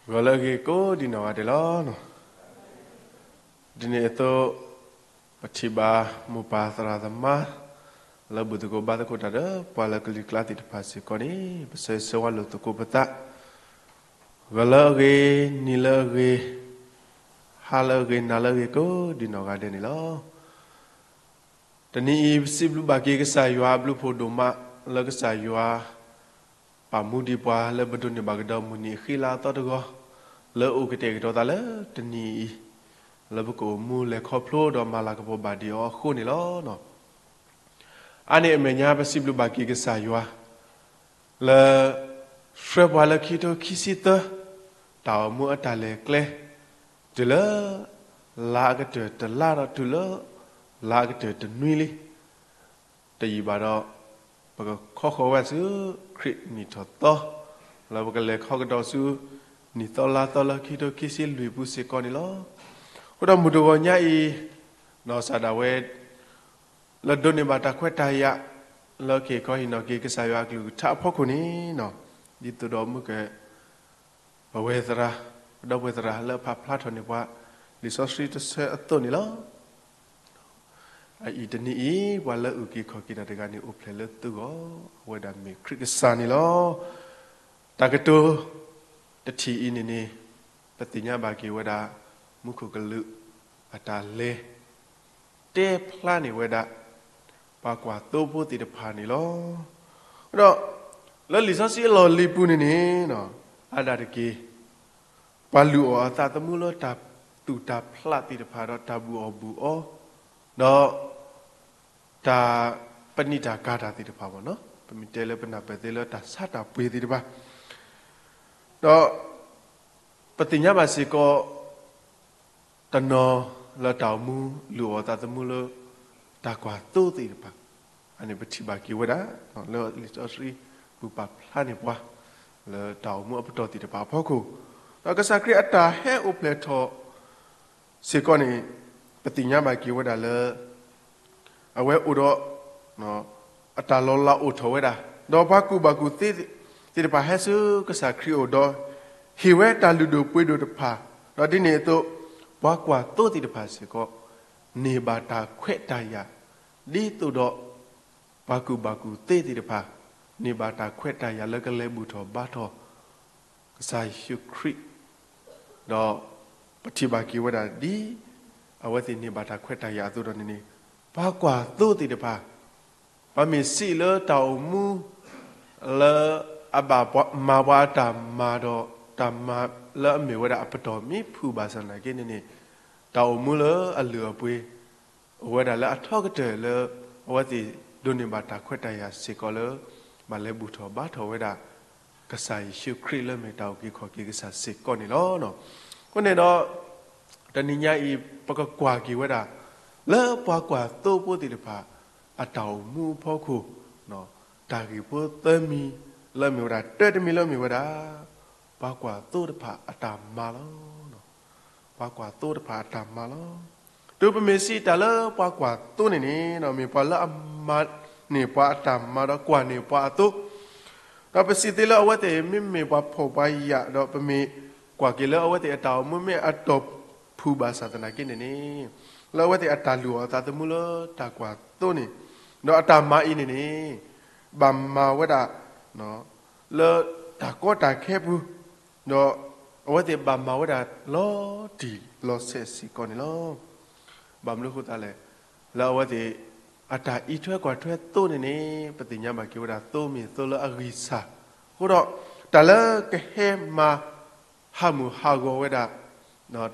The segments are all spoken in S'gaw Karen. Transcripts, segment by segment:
ဂီၤလၢအဂ့ၤကိးဒံနီၢ်ဂၤဒဲးလီၤ. ဒ်န့ၣ်အသိး ပထံၣ်ဘၣ်မိၢ်ပၢ်သရၣ်သမါ လၢဘူၣ်သကိးဘါသကိးတၢ်ဒီးပှၤလၢကလံၤကျါသ့ၣ်တဖၣ်စ့ၢ်ကီးန့ၣ် ပဆၢဂ့ၤဆၢဝါလိာ်သကိးပသး ဂီၤလၢအဂ့ၤ, နံၤလၢအဂ့ၤ, ဟါလၢအဂ့ၤ, နၤလၢအဂ့ၤကိးဒံနီၢ်ဂၤဒဲးန့ၣ်လီၤ. တနံၤအံၤ ပစံးဘျုးဘၣ်က့ၤကစၢ်ယွၤအဘျုးဖှိၣ်ဒိၣ်မး လၢကစၢ်ယွၤ ပာ်မူဒံးပှၤလၢပဒိးန့ၢ်ဘၣ်ကဒီးမုၢ်နံၤအဃံလၤအသီတဂီၤ လၢအိၣ်ကတဲာ်ကတီၤသးလၢတနံၤအံၤ လၢပကအိၣ်မူလဲၤခီဖျိဒီးမၤလၤကပီၤဘၣ်ဒံးအီၤအဃိန့ၣ်လီၤ. အါန့ၢ်အမဲာ်ညါ ပစံးဘျုးဘၣ်က့ၤကစၢ်ယွၤ လၢ ဆှၢပှၤလၢခံကထိခံဆံသၢ တၢ်အိၣ်မူအတၢ်လဲၤကျဲ တုၤလၢ လါအကတၢၢ်တလါဒီးတုၤလၢ လါအကတၢၢ်တနွံလံ တယံာ်ဘၣ်ဒီး ပကခီဃီၤဝဲဆူ ခရံာ်နံၣ်ထီၣ်သီ လၢပကလဲၤခီကဒီးဆူ နံၣ်သီလါသီလၢခံကထိခံဆံလွံၢ်ပူၤစ့ၢ်ကီးန့ၣ်လီၤ. အဃိဒီးမုၢ်တဂီၤညါအံၤ နီၢ်စၢ်ဒၣ်ဝဲ လၢဒိးန့ၢ်ဘၣ်တၢ်ခွဲးတၢ်ယာ် လၢကဟ့ၣ်ခီဟ့ၣ်နီၤက့ၤကစၢ်ယွၤအကလုၢ်ကထါအဖီခိၣ်န့ၣ် ဒ်သိးဒီးမုၢ်က ပဝဲသရၣ် ပဒီပုၢ်ဝဲၢ်သရၣ်လၢအဖးဖျါထီၣ်န့ၢ်ပှၤ လံာ်စီဆှံတဆၢအသိးန့ၣ်လီၤ. အအံၤတနံၤအံၤ ပှၤလၢအုၣ်က့ၤခီၣ်က့ၤတၢ်တဂၤန့ၣ် အိၣ်ဖျဲၣ်လၢသုဂီၢ် အဝဲဒၣ်မ့ၢ်ခရံာ်ကစၢ်န့ၣ်လီၤ. တၢ်ကတိၤ တထံၣ်အံၤန့ၣ်န့ၣ် ပသ့ၣ်ညါဘၣ်က့ၤဝဲဒၣ် မူခိၣ်ကလူး အတၢ်လဲၤ တဲဖျါန့ၢ်ဝဲဒၣ် ပှၤကွၢ်သိဖိသ့ၣ်တဖၣ်န့ၣ်လီၤ. ဒီး လၢလံာ်စီဆှံအလီၢ်လံၤပူၤန့ၣ်န့ၣ် အါဒၣ်တက့ၢ် ပှၤလုၢ်အီၣ်အသးသမူလၢတၢ်သူၣ်တၢ်ဖျးသ့ၣ်တဖၣ်ဒီး တၢ်ဘူၣ်အီၣ်ဘူၣ်အီ ဒီး တၢ်ပနံာ်တၢ်ကၤတၢ်သ့ၣ်တဖၣ်မ့ၢ်နီၤ ပမ့ၢ်တဲလၢပနၢ်ပၢၢ်သ့လၢတၢ်ဆါတၢ်ပှ့ၤသ့ၣ်တဖၣ် ဒီး ပသ့ၣ်ညါဘၣ်စ့ၢ်ကီး တနီၤလၢတၢ်အိၣ်မူလုၢ်အီၣ်အသးသမူလၢ တၢ်ကွၢ်သိသ့ၣ်တဖၣ် အန့ၣ်ပထံၣ်ဘၣ်က့ၤဝဲဒၣ် လၢလံာ်စီဆှံပူၤပာ်ဖျါန့ၢ်ပှၤ လၢတၢ်အိၣ်မူအပတီၢ်သ့ၣ်တဖၣ်အဖီခိၣ် ဒီးကစၢ်ခရံာ်အတၢ်ဟဲအိၣ်ဖျဲၣ်ထီၣ် စ့ၢ်ကီးန့ၣ် ပသ့ၣ်ညါဘၣ်က့ၤဝဲဒၣ်လၢ အဝဲအိၣ်ဒီး အတၢ်လီၤလးအိၣ်ထီၣ်ဝဲဒၣ် ဒီးပှၤကူၣ်ဘၣ်ကူၣ်သ့သ့ၣ်တဖၣ်ဟဲဆူကစၢ်ခရံာ်အအိၣ်ဒီး ဟ့ၣ်ဝဲတၢ်လုၢ်ဒိၣ်ပှ့ၤဒိၣ်တဖၣ် ဒီးဒ်န့ၣ်အသိး ပှၤကွၢ်သိသ့ၣ်တဖၣ်စ့ၢ်ကီး န့ၢ်ဘၣ်တၢ်ခွဲးတၢ်ယာ် ဒ်သိးဒီး ပှၤကူၣ်ဘၣ်ကူၣ်သ့သ့ၣ်တဖၣ် န့ၢ်ဘၣ်တၢ်ခွဲးတၢ်ယာ်လၢကလဲၤဘူၣ်ထီၣ်ဘါထီၣ် ကစၢ်ယ့ၣ်ၡူးခရံာ် ဒီးပထံၣ်ဘၣ်က့ၤဝဲဒၣ်ဒ် အဝဲသ့ၣ်န့ၢ်ဘၣ်တၢ်ခွဲးတၢ်ယာ်အသိးဒီးန့ၣ်န့ၣ် ပှၤကွၢ်သိသ့ၣ်တဖၣ် ပှၤမ့ၢ်စံးလၢတၢ်အိၣ်မူ လၢအဘၣ်မၤပှၤအတၢ်မၤဒီး တၢ်မၤလၢအမ့ၢ်ဝဲဒၣ်အပတီၢ်မ့ၢ်ဖုၣ်ဘၣ်ဆၣ်သနာ်က့န့ၣ်န့ၣ် တၢ်အိၣ်မူလၢအလုၢ်အပှ့ၤ အိၣ်ဝဲဒၣ်လၢအထီကတၢၢ်လၢ အဝဲသ့ၣ်ဒိးန့ၢ်ဘၣ်တၢ်ခွဲးတၢ်ယာ်စ့ၢ်ကီးလၢ ဘၣ်လဲၤဘူၣ်ထီၣ်ဘါထီၣ်ဝဲဒၣ် ကစၢ်ယ့ၣ်ၡူးခရံာ်လၢမ့ၢ်တၢ်အုၣ်က့ၤခီၣ်က့ၤကစၢ်စ့ၢ်ကီးန့ၣ်လီၤ. အဃိန့ၣ်ဒီး တနံၤညါအံၤ ပကကွၢ်က့ၤဝဲဒၣ် လၢပှၤကွၢ်သိဖိသ့ၣ်တဖၣ် အတၢ်အိၣ်မူအဖီခိၣ် တၢ်ဂ့ၢ်ဖိသၢမံၤ လၢအမ့ၢ်ဝဲဒၣ် တၢတမံၤလၢအမ့ၢ်ဝဲဒၣ် ပှၤကွၢ်သိတဖၣ်အတၢ်မၤလီၤ. ပှၤကွၢ်သိတဖၣ်အတၢ်မၤလီၤ. တုၤပမ့ၢ်စံးတၢ်လၢပှၤကွၢ်သိန့ၣ်န့ၣ် မ့ၢ်ပှၤလၢအမၤန့ၢ်ပှၤအတၢ်မၤဒီးကွၢ်န့ၢ်ပှၤအသိ ဒီးပစံးသ့လၢအဝဲသ့ၣ်မ့မ့ၢ်ပှၤဖှီၣ်ပှၤယာ်ဒီး ပမ့ၢ်ကွၢ်က့ၤလၢအဝဲသ့ၣ်အတၢ်အိၣ်မူမ့ၢ်အတီၢ်ဖုၣ်ဘၣ်ဆၣ်သနာ်က့န့ၣ်န့ၣ် လၢအဝဲသ့ၣ်အတၢ်လုၢ်အီၣ်အသးသမူလၢတၢ်ကွၢ်သိန့ၣ် ဒီးအတၢ်မၤအံၤန့ၣ်န့ၣ် ဘၣ်မၤဝဲဒၣ် လၢတၢ်ကီတၢ်ခဲပူၤ ဒီးအဝဲသ့ၣ်ဘၣ်မၤဝဲဒၣ်လီၤတံၢ်လီၤဆဲးစ့ၢ်ကီးန့ၣ်လီၤ. ဘၣ်မနုၤအဃိသတးလဲၣ်, လၢအဝဲသ့ၣ် အတၢ်အံးထွဲကွၢ်ထွဲသိန့ၣ်န့ၣ် ပသ့ၣ်ညါဘၣ်က့ၤဝဲဒၣ်သိမ့ၢ်သိလၢအဂံၢ်စၢ်, အဃိဒီး တၢ်လၢကဟဲမၤ ဟးမုၢ်ဟးဂီၤဝဲဒၣ်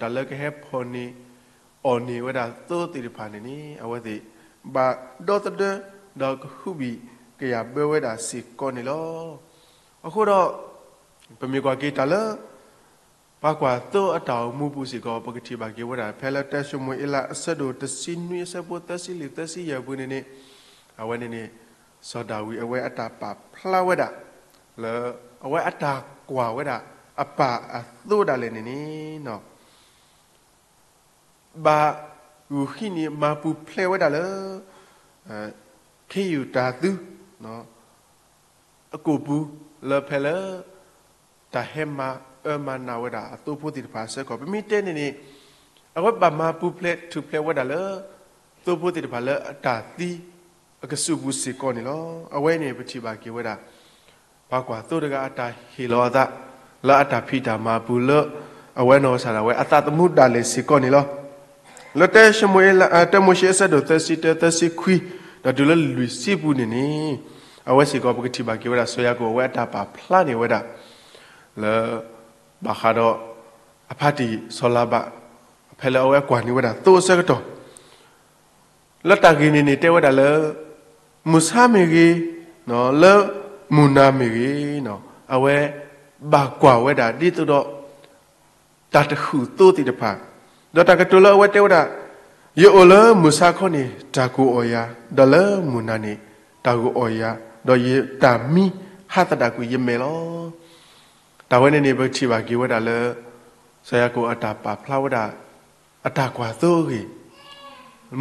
တၢ်လၢကဟဲဖီၣ်န့ၢ် အီၣ်န့ၢ်ဝဲဒၣ်သိသ့ၣ်တဖၣ်န့ၣ်န့ၣ် အဝဲသ့ၣ် ဘၣ်ဒီသဒၢ ဒီးကဟုဘံၣ်ကယာ်ဘၢဝဲဒၣ်စ့ၢ်ကီးန့ၣ်လီၤ. အဃိဒီး ပမ့ၢ်ကွၢ်က့ၤတၢ်လၢ ပှၤကွၢ်သိအတၢ်အိၣ်မူပူၤစ့ၢ်ကီး ပကထံၣ်ဘၣ်က့ၤဝဲဒၣ် ဖဲလၢတၢၡမူၤအ့လးအဆၢဒိၣ်တဆံနွံအဆၢဖိသၢဆံလွံၢ်သၢဆံယဲၢ်ပူၤန့ၣ်န့ၣ် အဝဲန့ၣ်န့ၣ် စီၤဒၤဝံးအဝဲအတၢ်ပာ်ဖျါဝဲဒၣ် လၢအဝဲအတၢ်ကွၢ်ဝဲဒၣ် အပၢ်အသိဒၣ်လဲာ်န့ၣ်န့ၣ် ဘၣ်ဂုာ်ဟံးန့ၢ်မၤပူၤဖျဲးဝဲဒၣ်လၢ ခ့ယုၢ်တၢ်သု အကိာ်ပူၤ လၢဖဲလၢ တၢ်ဟဲမၤ အၢမၤနးဝဲဒၣ်အသိဖိသ့ၣ်တဖၣ်အဆၢကတီၢ် ပမ့ၢ်တဲန့ၣ်န့ၣ် အဝဲဘၣ်မၤပူၤဖျဲးထူၣ်ဖျဲးဝဲဒၣ်လၢ သိဖိသ့ၣ်တဖၣ်လၢအတၢ်သံအကစူၢ်ပူၤစ့ၢ်ကီးန့ၣ်လီၤ. အဝဲန့ၣ်ပထံၣ်ဘၣ်က့ၤဝဲဒၣ် ပှၤကွၢ်သိတဂၤအတၢ်ဟ့ၣ်လီၤအသး လၢအတၢ်ဖံးတၢ်မၤအပူၤလၢ အဝဲနီၢ်ကစၢ်ဒၣ်ဝဲအသးသမူဒၣ်လဲာ်စ့ၢ်ကီးန့ၣ်လီၤ. လၢ တၢမိၤၡ့အဆၢဒိၣ်သၢဆံတၢ သၢဆံခွံ ဒီးတုၤလၢလွံၢ်ဆံပူၤန့ၣ်န့ၣ် အဝဲစ့ၢ်ကီးပကထံၣ်ဘၣ်က့ၤဝဲဒၣ် စီၤယၤကိာ်အဝဲအတၢ်ပာ်ဖျါန့ၢ်ဝဲဒၣ် လၢ ဘၣ်ဃးဒီး အဖါတံၢ်စီၤလၤဘၣ် ဖဲလၢအဝဲကွၢ်န့ၢ်ဝဲဒၣ်သိအဆၢကတီၢ် လၢတၢ်ဂ့ၢ်န့ၣ်န့ၣ်တဲဝဲဒၣ်လၢ မုၢ်ဆါမ့ၢ်ဂ့ၤ, လၢမုၢ်နၤမ့ၢ်ဂ့ၤ, အဝဲဘၣ်ကွၢ်ဝဲဒၣ်ဒ်သိးဒီး တၢ်တဃုာ်သိသ့ၣ်တဖၣ်, ဒီးတၢ်ကတိၤလၢအဝဲတဲဝဲဒၣ် ယအိၣ်လၢမုၢ်ဆါခီန့ၣ် တၢ်ကိၢ်အီၣ်ယၤ, ဒီးလၢမုၢ်နၤန့ၣ် တၢ်ဂီၤအီၣ်ယၤ, ဒီးယတၢ်မံဟးသဒၣ်ကွံာ်ယမဲာ်လီၤ. တၢ်ဝဲန့ၣ်န့ၣ် ပကထံၣ်ဘၣ်က့ၤဝဲဒၣ်လၢ စီၤယၤကိာ်အတၢ်ပာ်ဖျါဝဲဒၣ် အတၢ်ကွၢ်သိအဂ့ၢ်,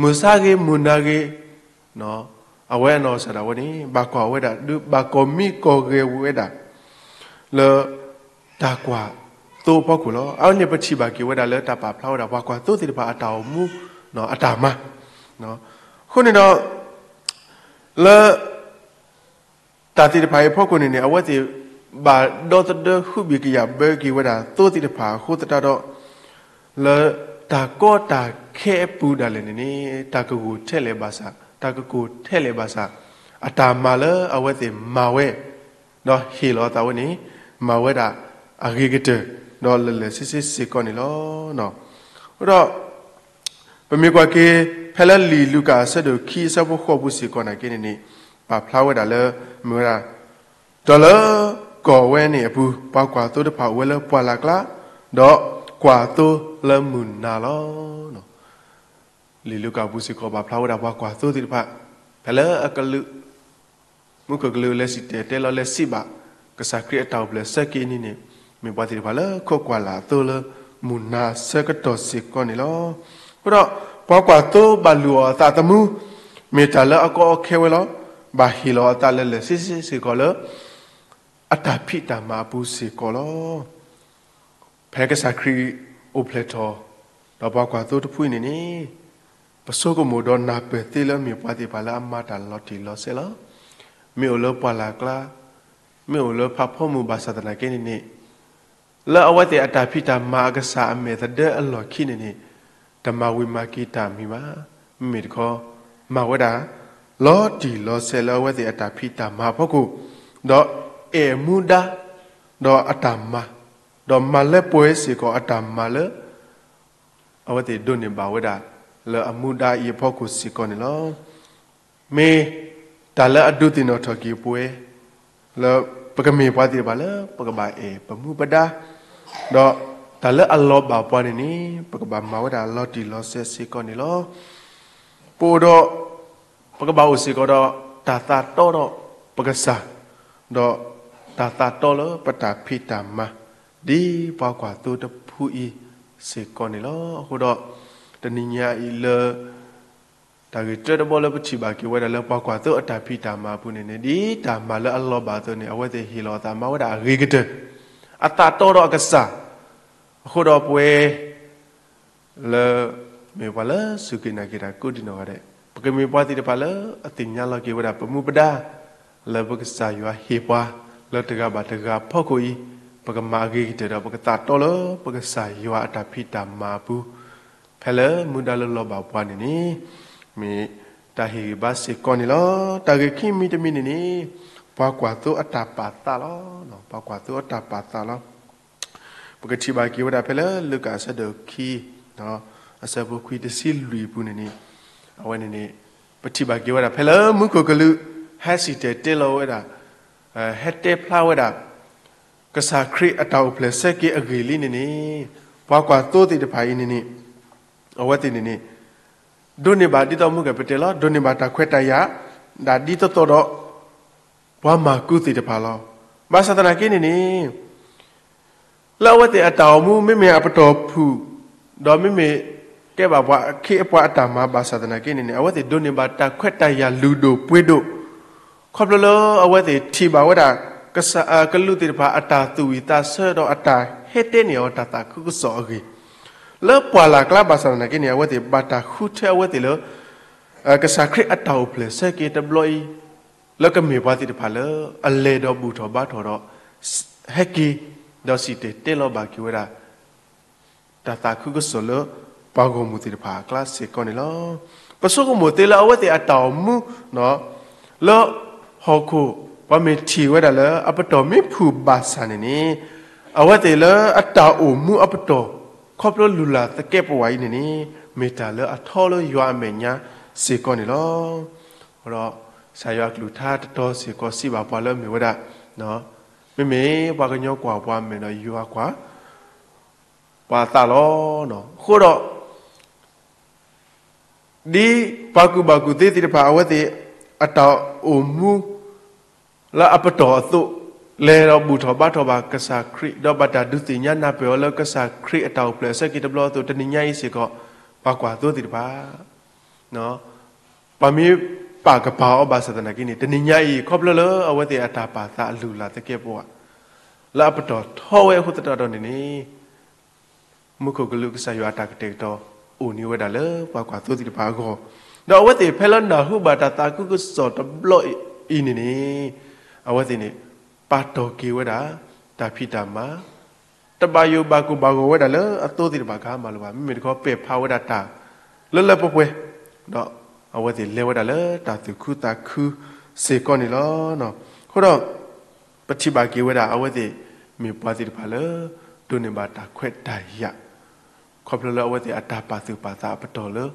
မုၢ်ဆါဂ့ၤ မုၢ်နၤဂ့ၤ, အဝဲအနီၢ်ကစၢ်ဒၣ်ဝဲန့ၣ် ဘၣ်ကွၢ်ဝဲဒၣ်ဒုး ဘၣ်ကီၢ်မံကီၢ်ဂဲၤဝဲဒၣ် လၢ တၢ်ကွၢ်သိအဖီခိၣ်လီၤ. အဝဲန့ၣ်ပထံၣ်ဘၣ်က့ၤဝဲဒၣ်လၢတၢ်ပာ်ဖျါဝဲဒၣ် ပှၤကွၢ်သိသ့ၣ်တဖၣ်အတၢ်အိၣ်မူ အတၢ်မၤ, အဃိန့ၣ်ဒီး လၢ တၢ်သ့ၣ်တဖၣ်အံၤအဖီခိၣ်န့ၣ်န့ၣ် အဝဲသ့ၣ် ဘၣ်ဒီသဒၢဃုဘ့ၣ်ကယာ်ဘၢက့ၤဝဲဒၣ်သိသ့ၣ်တဖၣ်အဃိသတးဒီး လၢတၢ်ကီတၢ်ခဲအပူၤဒၣ်လဲာ်န့ၣ်န့ၣ် တၢ်ကဂိၢ်ထဲလဲၣ်ဘၣ်ဆၣ် တၢ်ကကိၢ်ထဲလဲၣ်ဘၣ်ဆၣ် အတၢ်မၤလၢအဝဲသ့ၣ်မၤဝဲ ဒီးဟ့ၣ်လီၤအသးဝဲန့ၣ် မၤဝဲဒၣ်အဂ့ၤကတၢၢ် ဒီးလၢာ်လၢာ်ဆ့ဆ့စ့ၢ်ကီးန့ၣ်လီၤ. အဃိဒီး ပမ့ၢ်ကွၢ်က့ၤ ဖဲလၢလံာ်လူၤကၣ်အဆၢဒိၣ်ခံအဆၢဖိဃိးပူၤစ့ၢ်ကီးနာ်က့န့ၣ်န့ၣ် ပာ်ဖျါဝဲဒၣ်လၢ မ့ၢ်ဝဲဒၣ် ဒီးလၢကီၢ်ဝဲန့ၣ်အပူၤ ပှၤကွၢ်သိတဖၣ်အိၣ်ဝဲလၢပှၢ်လၢ်ကျါ, ဒီးကွၢ်သိလၢမုၢ်နၤလီၤ. လံာ်လူၤကၣ်အပူၤစ့ၢ်ကီးပာ်ဖျါဝဲဒၣ်ပှၤကွၢ်သိသ့ၣ်တဖၣ် ဖဲလၢအကလုာ် မူခိၣ်ကလူးလဲၤစံၣ်တဲၤတဲလီၤလဲၤစံးဘၣ် ကစၢ်ခရံာ်အတၢ်အိၣ်ဖျဲၣ်ဆၢက့ၤန့ၣ်န့ၣ် မ့ၢ်ပှၤသ့ၣ်တဖၣ်လၢခိးကွၢ်လၢ်အသိလၢမုၢ်နၤဆၢကတီၢ်စ့ၢ်ကီးန့ၣ်လီၤ. အဃိဒီး ပှၤကွၢ်သိဘၣ်လုၢ်အီၣ်အသးသမူ မ့ၢ်တၢ်လၢအကအီခဲဝဲလီၤ. ဘၣ်ဟ့ၣ်လီၤအသးလၢာ်လၢာ်ဆ့ဆ့စ့ၢ်ကီးလၢ အတၢ်ဖံးတၢ်မၤအပူၤစ့ၢ်ကီးလီၤ. ဖဲကစၢ်ခရံာ်အိၣ်ဖျဲၣ်ထီၣ် ဒီးပှၤကွၢ်သိတဖုအံၤန့ၣ်န့ၣ် ပဆိကမိၣ်ဒီးနၢ်ပၢၢ်သ့လၢမ့ၢ်ပှၤသ့ၣ်တဖၣ်လၢအမၤတၢ်လီၤတံၢ်လီၤဆဲးလီၤ. မ့ၢ်အိၣ်လၢပှၢ်လၢ်ကျါ, မ့ၢ်အိၣ်လၢဖးဖီမုၢ်ဘၣ်ဆၣ်သနာ်က့န့ၣ်န့ၣ် လၢအဝဲသ့ၣ်အတၢ်ဖံးတၢ်မၤအကစၢ်အမဲာ်သဒၢအလီၢ်ခံန့ၣ်န့ၣ် တမၤဝံၤမၤက့ၤတၢ်မံၤဘၣ်. မ့မ့ၢ်တခီ မၤဝဲဒၣ် လီၤတံၢ်လီၤဆဲးလၢအဝဲသ့ၣ်အတၢ်ဖံးတၢ်မၤအဖီခိၣ်, ဒီးအဲၣ်မူဒါ ဒီးအတၢ်မၤ, ဒီးမၤလၢပှဲၤစ့ၢ်ကီးအတၢ်မၤလၢ အဝဲသ့ၣ်ဒိးန့ၢ်ဘၣ်ဝဲဒၣ် လၢအမူဒါအံၤအဖီခိၣ်စ့ၢ်ကီးန့ၣ်လီၤ. မ့ၢ်တၢ်လၢအဒိးသ့ၣ်နီၣ်ထီၣ်က့ၤပဝဲ လၢပကမ့ၢ်ပှၤသ့ၣ်တဖၣ်လၢပကဘၣ်အဲၣ်ပမူပဒါ, ဒီးတၢ်လၢအလီၤဘၣ်ပှၤန့ၣ်န့ၣ် ပကဘၣ်မၤဝဲဒၣ်လီၤတံၢ်လီၤဆဲးစ့ၢ်ကီးန့ၣ်လီၤ. ပအိၣ်ဒီး ပကဘၣ်အိၣ်စ့ၢ်ကီးဒီး တၢ်သးတီဒီးပကစၢ်, ဒီးတၢ်သးတီလၢပတၢ်ဖံးတၢ်မၤ ဒ်ပှၤကွၢ်သိတဖုအံၤစ့ၢ်ကီးန့ၣ်လီၤ. အဃိဒီး တနံၤညါအံၤလၢ တၢ်ဂ့ၢ်တၢတဘီလၢပထံၣ်ဘၣ်က့ၤဝဲဒၣ်လၢပှၤကွၢ်သိအတၢ်ဖံးတၢ်မၤအပူၤန့ၣ်န့ၣ် ဒ်တၢ်မၤလၢအလီၤဘၣ်အသိးန့ၣ် အဝဲသ့ၣ်ဟ့ၣ်လီၤအသးမၤဝဲဒၣ်အဂ့ၤကတၢၢ်, အသးတီဒီးအကစၢ်, အဃိဒီးပဝဲ လၢ မ့ၢ်ပှၤလၢစူၢ်က့ၤနာ်က့ၤတၢ်ကိးဒံးနီၢ်ဂၤဒဲး, ပကမ့ၢ်ပှၤသ့ၣ်တဖၣ်လၢအသ့ၣ်ညါလီၤက့ၤဝဲဒၣ်ပမူပဒါ, လၢပကစၢ်ယွၤဟ့ၣ်ပှၤ လၢတဂၤဘၣ်တဂၤဖီခိၣ်အံၤ, ပကမၤအဂ့ၤကတၢၢ်ဒီးပကသးတီလၢပကစၢ်ယွၤအတၢ်ဖံးတၢ်မၤအပူၤ, ဖဲလၢမူဒါလၢလီၤဘၣ်ပှၤန့ၣ်န့ၣ် မ့ၢ်တၢ်ဟ့ၣ်ဂံၢ်ဘါစ့ၢ်ကီးန့ၣ်လီၤ. တၢ်ဂ့ၢ်ခံမံၤတမံၤန့ၣ်န့ၣ် ပှၤကွၢ်သိအတၢ်ပာ်သးလီၤ. ပှၤကွၢ်သိအတၢ်ပာ်သးလီၤ. ပကထံၣ်ဘၣ်က့ၤဝဲဒၣ်ဖဲလၢလူၤကၣ်အဆၢဒိၣ်ခံ အဆၢဖိခွံတဆံလွံၢ်အပူၤန့ၣ်န့ၣ်, အဝဲန့ၣ်န့ၣ် ပထံၣ်ဘၣ်က့ၤဝဲဒၣ်ဖဲလၢမူခိၣ်ကလူး ဟဲစံၣ်တဲၤတဲလီၤဝဲဒၣ်, ဟဲတဲဖျါဝဲဒၣ် ကစၢ်ခရံာ်အတၢ်အိၣ်ဖျဲၣ်ဆၢက့ၤအဂ့ၢ်လံန့ၣ်န့ၣ်, ပှၤကွၢ်သိသ့ၣ်တဖၣ်အံၤန့ၣ်န့ၣ် အဝဲသ့ၣ်န့ၣ်န့ၣ် ဒိးန့ၢ်ဘၣ်ဒ်သိးမုၢ်ကပတဲလီၤ, ဒိးန့ၢ်ဘၣ်တၢ်ခွဲးတၢ်ယာ် ဒၣ်ဒ်သိးသိးဒီး ပှၤမၤကူသ့ၣ်တဖၣ်လီၤ. ဘၣ်ဆၣ်သနာ်က့န့ၣ်န့ၣ် လၢအဝဲသ့ၣ်အတၢ်အိၣ်မူ မ့မ့ၢ်အပတီၢ်ဖုၣ်, ဒီးမ့မ့ၢ်ကဲဘၣ်ပှၤအခ့အပှၤအတၢ်မၤဘၣ်ဆၣ်သနာ်က့န့ၣ်န့ၣ် အဝဲသ့ၣ်ဒိးန့ၢ်ဘၣ်တၢ်ခွဲးတၢ်ယာ်လုၢ်ဒိၣ်ပှ့ၤဒိၣ်, ခီဖျိလၢအဝဲသ့ၣ်ထံၣ်ဘၣ်ဝဲဒၣ် ကစၢ်ကလုာ်သ့ၣ်တဖၣ်အတၢ်သူၣ်ဝံၣ်သးဆၢဒီးအတၢ် ဟဲတဲန့ၢ်အီၤတၢ်သးခုကစီၣ်အဂ့ၢ် လၢပှၢ်လၢ်ကျါဘၣ်ဆၣ်သနာ်က့န့ၣ် အဝဲသ့ၣ်ဘၣ်တၢ်ဃုထၢအဝဲသ့ၣ်လၢ ကစၢ်ခရံာ်အတၢ်အိၣ်ဖျဲၣ်ဆၢက့ၤတဘျီအံၤ လၢကမ့ၢ်ပှၤသ့ၣ်တဖၣ်လၢ အလဲၤဒီးဘူၣ်ထီၣ်ဘါထီၣ်ဒီး ဟဲက့ၤ ဒီးစံၣ်တဲၤတဲလီၤဘၣ်က့ၤဝဲဒၣ် တၢ်သးခုကစီၣ်လၢ ပှၤဂီၢ်မုၢ်သ့ၣ်တဖၣ်အကျါစ့ၢ်ကီးန့ၣ်လီၤ. ပဆိကမိၣ်သ့လၢအဝဲသ့ၣ်အတၢ်အိၣ်မူ လၢဟီၣ်ခိၣ် ပှၤမ့ၢ်ထံၣ်ဝဲဒၣ်လၢအပတီၢ်မ့ၢ်ဖုၣ်ဘၣ်ဆၣ်န့ၣ်န့ၣ် အဝဲသ့ၣ်လၢအတၢ်အိၣ်မူအပတီၢ် ခီဖျိလုၢ်လၢ်သကဲးပဝးအံၤန့ၣ်န့ၣ် မ့ၢ်တၢ်လၢအထီလၢယွၤအမဲာ်ညါစ့ၢ်ကီးန့ၣ်လီၤ. ဒီး ကစၢ်ယွၤအကလုၢ်ကထါတတီၤစ့ၢ်ကီးစံးဘၣ်ပှၤလၢအမ့ၢ်ဝဲဒၣ် မ့မ့ၢ်ပှၤကညီကွၢ်ပှၤမဲာ်ဒီးယွၤကွၢ် ပှၤအသးလီၤ. အဃိဒီး ဒ်ပှၤကူၣ်ဘၣ်ကူၣ်သ့သ့ၣ်တဖၣ် အဝဲသ့ၣ်အတၢ်အိၣ်မူ လၢအပတီၢ်အသိး လဲၤဒီးဘူၣ်ထီၣ်ဘါထီၣ်ဘၣ်ကစၢ်ခရံာ် ဒီးဘၣ်တၢ်ဒုးသ့ၣ်ညါနၢ်ပၢၢ်အီၤလၢကစၢ်ခရံာ်အတၢ်အိၣ်ဖျဲၣ်အဆၢက့ၤတဘျီအသိး တနံၤညါအံၤစ့ၢ်ကီး ပှၤကွၢ်သိသ့ၣ်တဖၣ် ပှၤမ့ၢ်ပာ်ကပၤအီၤဘၣ်ဆၣ်သနာ်က့န့ၣ် တနံၤညါအံၤ ခီဖျိလၢအဝဲသ့ၣ်အတၢ်ပာ်သးအလုၢ်အလၢ်သကဲးပဝး လၢအပတီၢ်ထီဝဲအဃိသတးဒီးန့ၣ်န့ၣ် မူခိၣ်ကလူးကစၢ်ယွၤအတၢ်ကတဲာ်ကတီၤ အိၣ်န့ၢ်ဝဲဒၣ်လၢပှၤကွၢ်သိသ့ၣ်တဖၣ်အဂီၢ်, ဒီးအဝဲသ့ၣ်ဖဲလၢနၢ်ဟူဘၣ်တၢ်သးခုကစီၣ်တဘျီအံၤန့ၣ်န့ၣ် အဝဲသ့ၣ်န့ၣ် ပာ်တီၢ်က့ၤဝဲဒၣ် တၢ်ဖံးတၢ်မၤ တဘၣ်ယိၣ်ဘၣ်ကိၢ်ဘၣ်ဂီၤဝဲဒၣ်လၢအသိသ့ၣ်တဖၣ်ကမၤလိာ်ဘၣ်, မ့မ့ၢ်တခီပဲာ်ဖးဝဲဒၣ်တၢ် လၢလၢပှဲၤပှဲၤ, ဒီးအဝဲသ့ၣ်လဲၤဝဲဒၣ်လၢတၢ်သူၣ်ခုသးခုစ့ၢ်ကီးန့ၣ်လီၤ. အဃိဒီး ပထံၣ်ဘၣ်က့ၤဝဲဒၣ် အဝဲသ့ၣ်မ့ၢ်ပှၤသ့ၣ်တဖၣ်လၢ ဒိးန့ၢ်ဘၣ်တၢ်ခွဲးတၢ်ယာ် ခီဖျိလၢအဝဲသ့ၣ်အတၢ်ပာ်သူၣ်ပာ်သးအပတီၢ်လၢ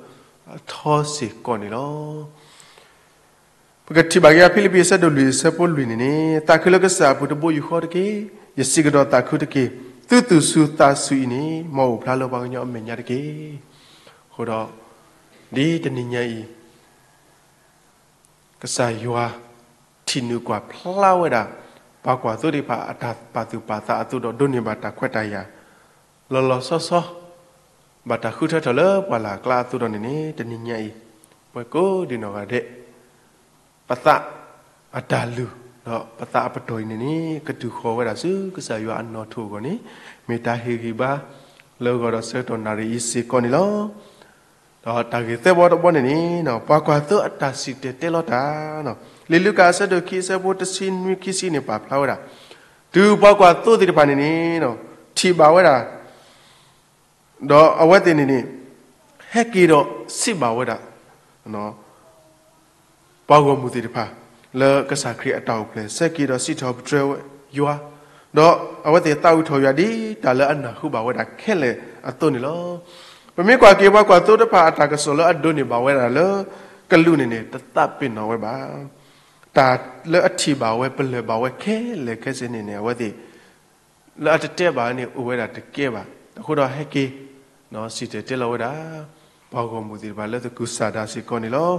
အထီစ့ၢ်ကီးန့ၣ်လီၤ. ပကထံၣ်ဘၣ်က့ၤဖံလံးပံးအဆၢဒိၣ်လွံၢ်အဆၢဖိလွံၢ်န့ၣ်န့ၣ်, သးခုလၢကစၢ်အပူၤတဘိယူၢ်ဃီတက့ၢ်. ယစံးကဒီးသးခုတက့ၢ်. သုသူၣ်ဆူၣ်သးဆူၣ်အံၤန့ၣ် မ်အအိၣ်ဖျါလၢပှၤကညီအမဲာ်ညါတက့ၢ်. အဃိဒီး ဒ်တနံၤညါအံၤ ကစၢ်ယွၤ ထံၣ်နုာ်ကွၢ်ဖျါဝဲဒၣ် ပှၤကွၢ်သိသ့ၣ်တဖၣ်အတၢ်ပာ်သူၣ်ပာ်သးအသိးဒီး ဒိးန့ၢ်ဘၣ်တၢ်ခွဲးတၢ်ယာ် လီၤလီၤဆီဆီ ဘၣ်တၢ်ဃုထၢထီၣ်လၢပှၢ်လၢ်ကျါအသိးဒီးန့ၣ်န့ၣ် တနံၤညါအံၤ ပှၤကိးဒံနီၢ်ဂၤဒဲး ပသးအတၢ်လုၢ် ဒီးပသးအပတီၢ်အံၤန့ၣ်န့ၣ် ကတုၤဃီၤဝဲဒၣ်ဆူကစၢ်ယွၤအနီၣ်ထိၣ်အဂီၢ်န့ၣ် မ့ၢ်တၢ်ဟ့ၣ်ဂံၢ်ဘါ လၢဂီၤဒီးဆၢကတီၢ်နၣ်ရံၣ်အံၤစ့ၢ်ကီးန့ၣ်လီၤ. ဒီးတၢ်ဂ့ၢ်သၢဘီတဘီန့ၣ်န့ၣ် ပှၤကွၢ်သိအတၢ်စံၣ်တဲၤတဲလီၤတၢ် လံာ်လူၤကၣ်အဆၢဒိၣ်ခံအဆၢဖိတဆံနွံခံဆံန့ၣ် ပာ်ဖျါဝဲဒၣ် တုၤပှၤကွၢ်သိသ့ၣ်တဖၣ်န့ၣ်န့ၣ် ထံၣ်ဘၣ်ဝဲဒၣ် ဒီးအဝဲသ့ၣ်န့ၣ်န့ၣ် ဟဲက့ၤဒီးစံးဘၣ်ဝဲဒၣ် ပှၤဂီၢ်မုၢ်သ့ၣ်တဖၣ် လၢကစၢ်ခရံာ်အတၢ်အိၣ်ဖျဲၣ်ဆၢက့ၤဒီးစံးထီၣ်ပတြၢၤဝဲယွၤ, ဒီးအဝဲသ့ၣ်သးဝံၣ်ထီၣ်ယွၤဒ်တၢ်လၢအနၢ်ဟူဘၣ်ဝဲဒၣ်ခဲလၢာ်အသိးန့ၣ်လီၤ. ပမ့ၢ်ကွၢ်က့ၤပှၤကွၢ်သိတဖၣ်အတၢ်ကစီၣ်လၢအဒိးန့ၢ်ဘၣ်ဝဲဒၣ်လၢ ကလူးန့ၣ်န့ၣ် တသးပ့ၤနီၣ်ဝဲဘၣ်. တၢ်လၢအထံၣ်ဘၣ်ဝဲပလၢၢ်ဘၣ်ဝဲခဲလၢာ်ခဲဆ့န့ၣ်န့ၣ် အဝဲသ့ၣ် လၢအတတဲဘၣ်န့ၣ် အိၣ်ဝဲဒၣ်တကဲဘၣ်. အဃိဒီးဟဲက့ၤ စံၣ်တဲၤတဲလီၤဝဲဒၣ် ပှၤဂီၢ်မုၢ်သ့ၣ်တဖၣ်လၢသကုၤဆးဒးစ့ၢ်ကီးန့ၣ်လီၤ.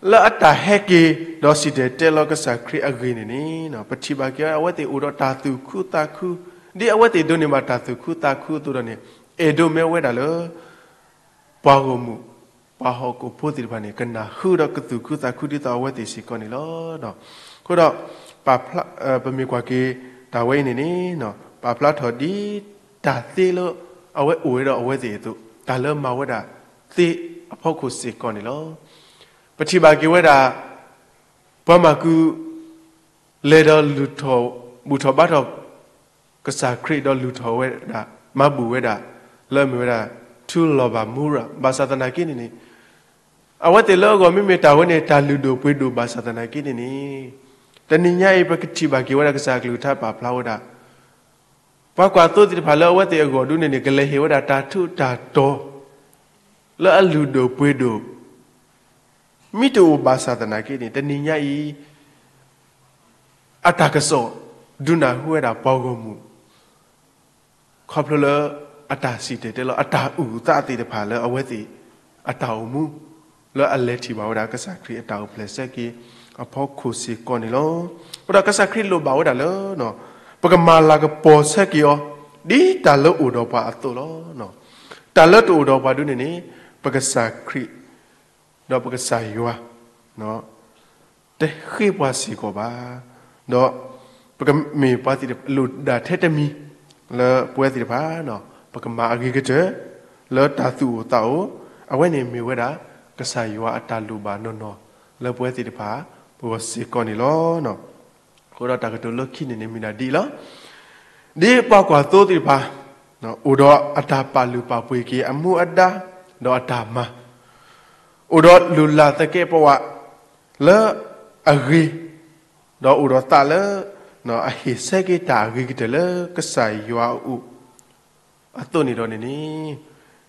လၢအတၢ်ဟဲက့ၤ ဒီးစံၣ်တဲၤတဲလီၤကစၢ်ခရံာ်အဂ့ၢ်န့ၣ်န့ၣ် ပထံၣ်ဘၣ်က့ၤအဝဲသ့ၣ်အိၣ်ဒီးတၢ်သူၣ်ခုသးခု, ဒ်အဝဲသ့ၣ်ဒိးန့ၢ်ဘၣ်တၢ်သူၣ်ခုသးခုအသိးဒီးန့ၣ် အဲၣ်ဒိးမ့ၢ်ဝဲဒၣ်လၢ ပှၤဂီၢ်မုၢ် ပှၤဟီၣ်ခိၣ်ဖိသ့ၣ်တဖၣ်န့ၣ် ကနၢ်ဟူဒီးကသူၣ်ခုသးခုဒ်သိးအဝဲသ့ၣ်စ့ၢ်ကီးန့ၣ်လီၤ. အဃိဒီး ပမ့ၢ်ကွၢ်က့ၤတၢ်ဝဲအံၤန့ၣ်န့ၣ် ပာ်ဖျါထီၣ်ဒ်တၢ်သ့လၢအဝဲအိၣ်ဝဲဒီးအဝဲသ့ၣ်အသိး တၢ်လၢမၤဝဲဒၣ်သ့အဖီခိၣ်စ့ၢ်ကီးန့ၣ်လီၤ. ပထံၣ်ဘၣ်က့ၤဝဲဒၣ် ပှၤမၢ်ကူး လဲၤဒီးလူၤထီၣ် ဘူၣ်ထီၣ်ဘါထီၣ် ကစၢ်ခရံာ်ဒီးလူၤထီၣ်ဝဲဒၣ် မၤဘူၣ်ဝဲဒၣ် လၢအမ့ၢ်ဝဲဒၣ် ထူလီၤဘၣ်မူရၤ ဘၣ်ဆၣ်သနာ်က့န့ၣ်န့ၣ် အဝဲသ့ၣ်လၢအဂီၢ်မ့မ့ၢ်တၢ်ဝဲန့ၣ် တၢ်လုၢ်ဒိၣ်ပှ့ၤဒိၣ်ဘၣ်ဆၣ်သနာ်က့န့ၣ်န့ၣ် တနံၤညါအံၤ ပကထံၣ်ဘၣ်က့ၤဝဲဒၣ်ကစၢ်အကလုၢ်ကထါပာ်ဖျါဝဲဒၣ် ပှၤကွၢ်သိသ့ၣ်တဖၣ်လၢအဝဲသ့ၣ်အဂီၢ်ဒုန့ၣ်န့ၣ် ကလဲၤဟ့ၣ်ဝဲဒၣ်တၢ်ထူးတၢ်တီၤ လၢအလုၢ်ဒိၣ်ပှ့ၤဒိၣ် မ့ၢ်တအိၣ်ဘၣ်ဆၣ်သနာ်က့န့ၣ် တနံၤညါအံၤ အတၢ်ကစီၣ် ဒုးနၢ်ဟူဝဲဒၣ်ပှၤဂီၢ်မုၢ် ခီဖျိလၢအတၢ်စံၣ်တဲၤတဲလီၤ အတၢ်အုၣ်အသးသ့ၣ်တဖၣ်လၢအဝဲသ့ၣ်အတၢ်အိၣ်မူ လၢအလဲၤထံၣ်ဘၣ်ဝဲဒၣ်ကစၢ်ခရံာ်အတၢ်အိၣ်ဖျဲၣ်ဆၢက့ၤအဖီခိၣ်စ့ၢ်ကီးန့ၣ်လီၤ. အဃိဒီးကစၢ်ခရံာ်လိၣ်ဘၣ်ဝဲဒၣ်လၢ ပကမၤလၤကပီၤဆၢက့ၤအီၤ ဒ်တၢ်လၢအိၣ်ဒီးပှၤအသိးလီၤ. တၢ်လၢတအိၣ်ဒီးပှၤဒုန့ၣ်န့ၣ် ပကစၢ်ခရံာ် ဒီးပကစၢ်ယွၤ တဃ့ပှၤစ့ၢ်ကီးဘၣ်. ဒီးပကမ့ၢ်ပှၤသ့ၣ်တဖၣ်လိၣ်ဒၣ်ထဲတမံၤ လၢပဝဲသ့ၣ်တဖၣ် ပကမၤအဂ့ၤကတၢၢ် လၢတၢ်သူၣ်အိၣ်သးအိၣ်, အဝဲန့ၣ်မ့ၢ်ဝဲဒၣ် ကစၢ်ယွၤအတၢ်လိၣ်ဘၣ်နီၢ်နီၢ် လၢပဝဲသ့ၣ်တဖၣ် ပဂီၢ်စ့ၢ်ကီးန့ၣ်လီၤ. အဃိဒီးတၢ်ကတိၤလၢခံန့ၣ်န့ၣ် မ့ၢ်ဒၣ်ဒ်အံၤလီၤ. ဒ်ပှၤကွၢ်သိသ့ၣ်တဖၣ် အိၣ်ဒီးအတၢ်ပာ်လုၢ်ပာ်ပှ့ၤက့ၤအမူအဒါ ဒီးအတၢ်မၤ အိၣ်ဒီးလုၢ်လၢ်သကဲးပဝး လၢအဂ့ၤ, ဒီးအိၣ်ဒီးသးလၢ အဟ့ၣ်ဆၢက့ၤတၢ်အဂ့ၤကတၢၢ်လၢကစၢ်ယွၤအအိၣ် အသိးန့ၣ်ဒီးန့ၣ်န့ၣ်,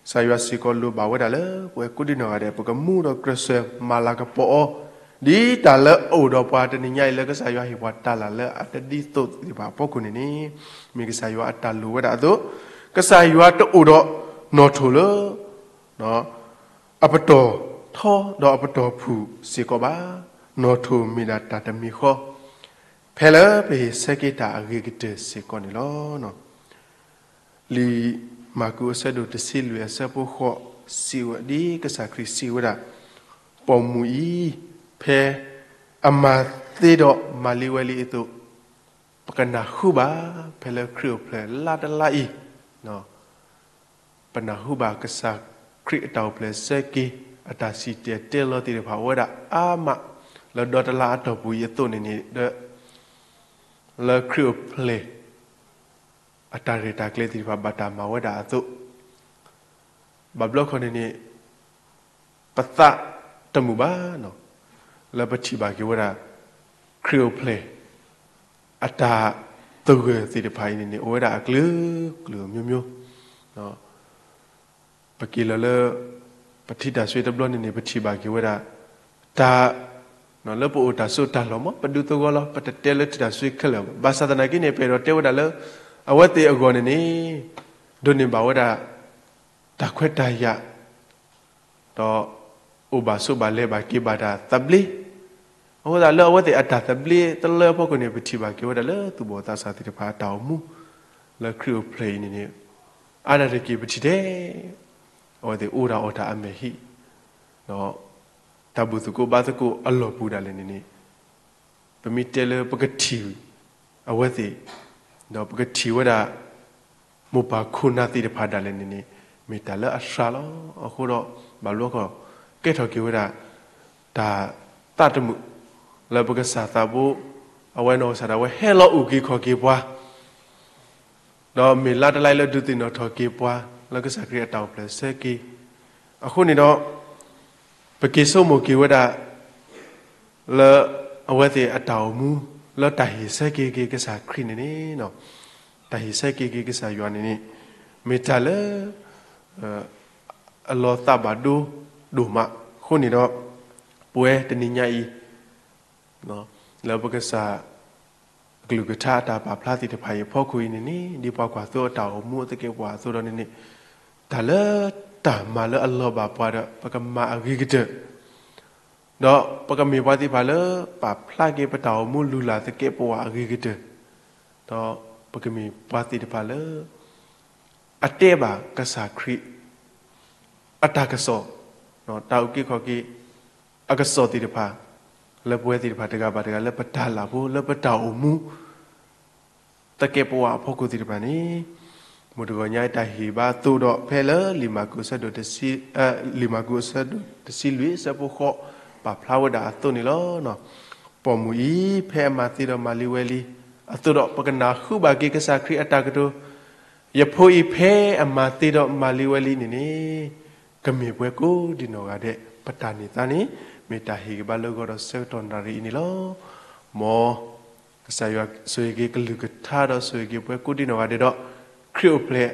ကစၢ်ယွၤစ့ၢ်ကီးလိၣ်ဘၣ်ဝဲဒၣ်လၢ ပဝဲကိးဒံနီၢ်ဂၤဒဲး ပကမူဒီးကြၢးစၢၤမၤလၤကပီၤအီၤ, ဒ်တၢ်လၢအအိၣ်ဒီးပှၤတနံၤညါအံၤလၢကစၢ်ယွၤဟ့ၣ်ပှၤတၢ်လၢ်လၢအတဒ်သိးသ့ၣ်တဖၣ်အဖီခိၣ်န့ၣ်န့ၣ်, မ့ၢ်ကစၢ်ယွၤအတၢ်လိၣ်ဝဲဒၣ်အသိး, ကစၢ်ယွၤတအိၣ်ဒီးနီၣ်ထိၣ်လၢ အပတီၢ်ထီဒီးအပတီၢ်ဖုၣ်စ့ၢ်ကီးဘၣ်. နီၣ်ထိၣ်မ့ၢ်ဒၣ်တၢ်တမံၤဃီ ဖဲလၢပဟ့ၣ်ဆၢက့ၤတၢ်အဂ့ၤကတၢၢ်စ့ၢ်ကီးန့ၣ်လီၤ. လံာ်မၢ်ကူးအဆၢဒိၣ်တဆံလွံၢ်အဆၢဖိဃိး စံးဝဲဒ်ကစၢ်ခရံာ်စံးဝဲဒၣ်, ပိာ်မုၣ်အံၤ ဖဲအမၤသ့ဒီးမၤလံဝဲလံအသိး, ပကနၢ်ဟူဘၣ် ဖဲလၢခရံာ်အိၣ်ဖျဲၣ်လါတလါအံၤ ပနၢ်ဟူဘၣ်ကစၢ်ခရံာ်အတၢ်အိၣ်ဖျဲၣ်ဆၢက့ၤ အတၢ်စံၣ်တဲၤတဲလီၤသ့ၣ်တဖၣ်အိၣ်ဝဲဒၣ်အါမး လၢဒီတလါအတီၢ်ပူၤအံၤအသိးန့ၣ်န့ၣ်ဒီး လၢခရံာ်အိၣ်ဖျဲၣ် အတၢ်ရဲၣ်တၢ်ကျဲၤသ့ၣ်တဖၣ်ဘၣ်တၢ်မၤဝဲဒၣ်အသိး, ဘၣ်ဘျီခီန့ၣ်န့ၣ် ပသးတမုာ်ဘၣ် လၢပထံၣ်ဘၣ်က့ၤဝဲဒၣ် ခရံာ်အိၣ်ဖျဲၣ် အတၢ်သဂၢၢ်သ့ၣ်တဖၣ်အံၤန့ၣ်န့ၣ် အိၣ်ဝဲဒၣ်အကလုာ်ကလုာ်မျိုးမျိုး ပက့ၤလီၤလၢ ပထံၣ်တၢ်ဆိတဘျီန့ၣ်န့ၣ် ပထံၣ်ဘၣ်က့ၤဝဲဒၣ် တၢ် လၢပအိၣ်တၢ်စိတၢ်လီၢ်မး ပဒုးသဝီလီၤ ပတတဲလၢထံၣ်တၢ်ဆိခဲလၢာ်ဘၣ်. ဘၣ်ဆၣ်သနာ်က့န့ၣ် ပအဲၣ်ဒိးတဲဝဲဒၣ်လၢ အဝဲသ့ၣ်အဂီၢ်န့ၣ်န့ၣ် ဒိးန့ၢ်ဘၣ်ဝဲဒၣ် တၢ်ခွဲးတၢ်ယာ် ဒီးအိၣ်ဘၣ်ဆိးဘၣ်လဲၤဘၣ်က့ၤဘၣ်တၢ်သဘျ့, အဃိသတးလၢအဝဲသ့ၣ်အတၢ်သဘျ့တလၢအဖီခိၣ်န့ၣ် ပထံၣ်ဘၣ်က့ၤဝဲဒၣ်လၢသူၣ်ဘီၣ်သးစၢ်သ့ၣ်တဖၣ်အတၢ်အိၣ်မူ လၢခရံာ်အိၣ်ဖျဲၣ်အံၤန့ၣ်န့ၣ် အါဒၣ်တက့ၢ်ပထံၣ်ထဲ အဝဲသ့ၣ်အိၣ်ဒၣ်အီၤတၢ်အမဲာ်ဟံၣ် ဒီး တၢ်ဘူၣ်သကိးဘါသကိးအလီၢ်ပူၤဒၣ်လဲာ်န့ၣ်န့ၣ် ပမ့ၢ်တဲလၢပကထံၣ်အဝဲသ့ၣ် ဒီးပကထံၣ်ဝဲဒၣ် မိၢ်ပၢ်ခိၣ်နၢ်သ့ၣ်တဖၣ်ဒၣ်လဲာ်န့ၣ်န့ၣ် မ့ၢ်တၢ်လၢအစှၤလီၤ. အဃိဒီး ဘၣ်ဘျီခီ ကဲထီၣ်က့ၤဝဲဒၣ် တၢ်သးတမုာ် လၢပကစၢ်သးဘိ အဝဲနီၢ်ကစၢ်ဒၣ်ဝဲဟဲလီၤအုၣ်က့ၤခီၣ်က့ၤပှၤ ဒီးမ့ၢ်လါတလါလၢဒုးသ့ၣ်နီၣ်ထီၣ်က့ၤပှၤ လၢကစၢ်ခရံာ်အတၢ်အိၣ်ဖျဲၣ်ဆၢက့ၤ အဃိန့ၣ်ဒီး ပက့ၤဆိကမိၣ်က့ၤဝဲဒၣ် လၢအဝဲသ့ၣ်အတၢ်အိၣ်မူ လၢတၢ်ဟ့ၣ်ဆၢက့ၤက့ၤကစၢ်ခရံာ်န့ၣ်န့ၣ် တၢ်ဟ့ၣ်ဆၢက့ၤက့ၤကစၢ်ယွၤန့ၣ်န့ၣ် မ့ၢ်တၢ်လၢ အလီၤသးဘၣ်ဒိဒိၣ်မး အဃိန့ၣ်ဒီး ပဝဲတနံၤညါအံၤ လၢပကစၢ် အကလုၢ်ကထါအတၢ်ပာ်ဖျါသ့ၣ်တဖၣ်အံၤအဖီခိၣ်အံၤန့ၣ်န့ၣ် ဒ်ပှၤကွၢ်သိအတၢ်အိၣ်မူအသကဲးပဝးအသိးဒီးန့ၣ်န့ၣ် တၢ်လၢတၢ်မၤလၢအလီၤဘၣ်ပှၤဒီး ပကမၤအဂ့ၤကတၢၢ် ဒီးပကမ့ၢ်ပှၤသ့ၣ်တဖၣ်လၢ ပာ်ဖျါက့ၤပတၢ်အိၣ်မူလုၢ်လၢ်သကဲးပဝးအဂ့ၤကတၢၢ်, ဒီးပကမ့ၢ်ပှၤသ့ၣ်တဖၣ်လၢ အတဲဘၣ်ကစၢ်ခရံာ် အတၢ်ကစီၣ်, တၢ်အုၣ်က့ၤခီၣ်က့ၤ အကစီၣ်သ့ၣ်တဖၣ် လၢပဝဲသ့ၣ်တဖၣ်တဂၤဘၣ်တဂၤလၢပတၢ်လၢ်ဖိ လၢပတၢ်အိၣ်မူ သကဲးပဝးအဖီခိၣ်သ့ၣ်တဖၣ်န့ၣ် မုၢ်တဂီၤညါအံၤတၢ်ဟ့ၣ်ဘါသိးဒီးဖဲလၢလံာ်မၢ်ကူးအဆၢဒိၣ်တဆံ, လံာ်မၢ်ကူးအဆၢဒိၣ်တဆံလွံၢ်အဆၢဖိဃိး ပာ်ဖျါဝဲဒၣ်အသိးန့ၣ်လီၤ. ပိာ်မုၣ်အံၤ ဖဲအမၤသ့ဒီးမၤလံဝဲလံ အသိးဒီး ပကနၢ်ဟူဘၣ်က့ၤကစၢ်ခရံာ်အတၢ်ကတိၤ, ယဖိအံၤဖဲအမၤသ့ဒီးမၤလံဝဲလံန့ၣ်န့ၣ် ကမ့ၢ်ပှၤကိးဒံနီၢ်ဂၤဒဲး ပတၢ်န့ၢ်သါန့ၣ် မ့ၢ်တၢ်ဟ့ၣ်ဂံၢ်ဘါလၢဂီၤဒီးဆၢကတီၢ်နၣ်ရံၣ်အံၤန့ၣ်လီၤ. မ်ကစၢ်ယွၤဆိၣ်ဂ့ၤက့ၤကလုၢ်ကထါဒီးဆိၣ်ဂ့ၤက့ၤပှၤကိးဒံနီၢ်ဂၤဒဲးဒီး ခရံာ်အိၣ်ဖျဲၣ်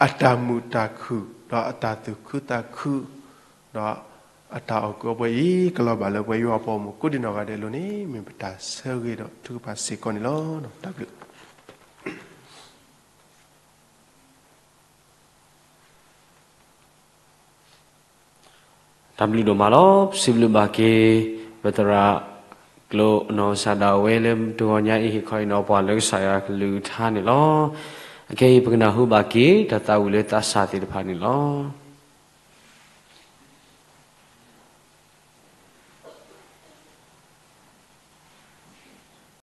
အတၢ်မုာ်တၢ်ခုၣ် ဒီးအတၢ်သူၣ်ခုသးခု ဒီးအတၢ်အီၣ်ကုးအီပှဲၤအံၤ ကလီၤဘၣ်လၢပှၤယွၤအပှၤဂီၢ်မုၢ်ကိးဒံနီၢ်ဂၤဒဲးအလိၤန့ၣ် မ့ၢ်ပတၢ်ဆၢဂ့ၤဒီးထုကဖၣ်စ့ၢ်ကီးန့ၣ်လီၤ. တၢ်ဘျုး တၢ်ဘျုးဒိၣ်မးလီၤ. ပစံးဘျုးဘၣ်က့ၤ ပသရၣ်ကျိာ်နီၢ်ကစၢ်ဒၣ်ဝဲလၢတဂီၤညါအံၤ ဟ့ၣ်ခီဟ့ၣ်နီၤပှၤလၢကစၢ်ယွၤကလုၢ်ကထါန့ၣ်လီၤ. အခဲအံၤ ပကနၢ်ဟူဘၣ်က့ၤ တၢ်သးဝံၣ်လၢသးစၢ်သ့ၣ်တဖၣ်န့ၣ်လီၤ.